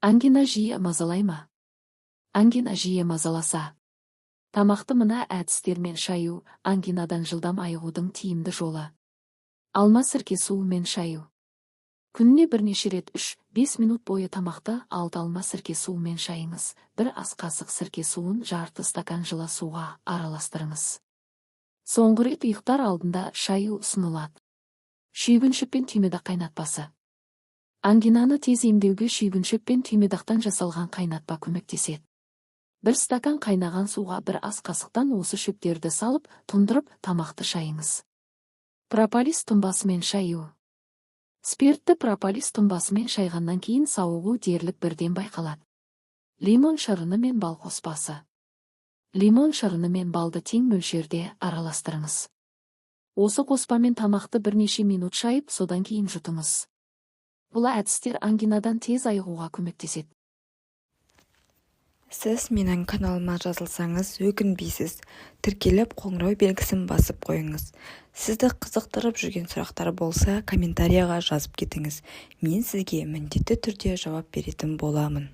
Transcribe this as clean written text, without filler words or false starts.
Ангина жиі мазалай ма? Ангина жиі мазаласа, тамақты мына әдістермен шаю ангинадан жылдам айығудың тиімді жолы. Алма сірке суымен шаю. Күніне бірнеше рет 3-5 минут бойы тамақты алты алма сірке суымен шайыңыз. Бір ас қасық сірке суын жарты стакан жылы суға араластырыңыз. Соңғы рет ұйықтар алдында шаю ұсынылады. Шүйгін шөп пен түймедақ қайнатпасы. Ангинаны тез емдеуге шүйгін шөп пен түймедақтан жасалған қайнатпа көмектеседі. Бір стакан қайнаған суға бір ас қасықтан осы шөптерді салып, тұндырып, тамақты шайыңыз. Прополис тұнбасымен шаю. Спиртті прополис тұнбасымен шайғаннан кейін сауығу дерлік бірден байқалады. Лимон шырыны мен бал қоспасы. Лимон шырыны мен балды тең мөлшерде араластырыңыз. Осы қоспамен тамақты бірнеше минут шайып, содан кейін жұтыңыз. Бұл әдістер ангинадан тез айығуға көмектеседі. Сіз менің каналыма жазылсаңыз, өкінбейсіз. Тіркеліп, қоңырау белгісін басып қойыңыз. Сізді қызықтырып жүрген сұрақтар болса, комментарияға жазып кетіңіз. Мен сізге міндетті түрде жауап беретін боламын.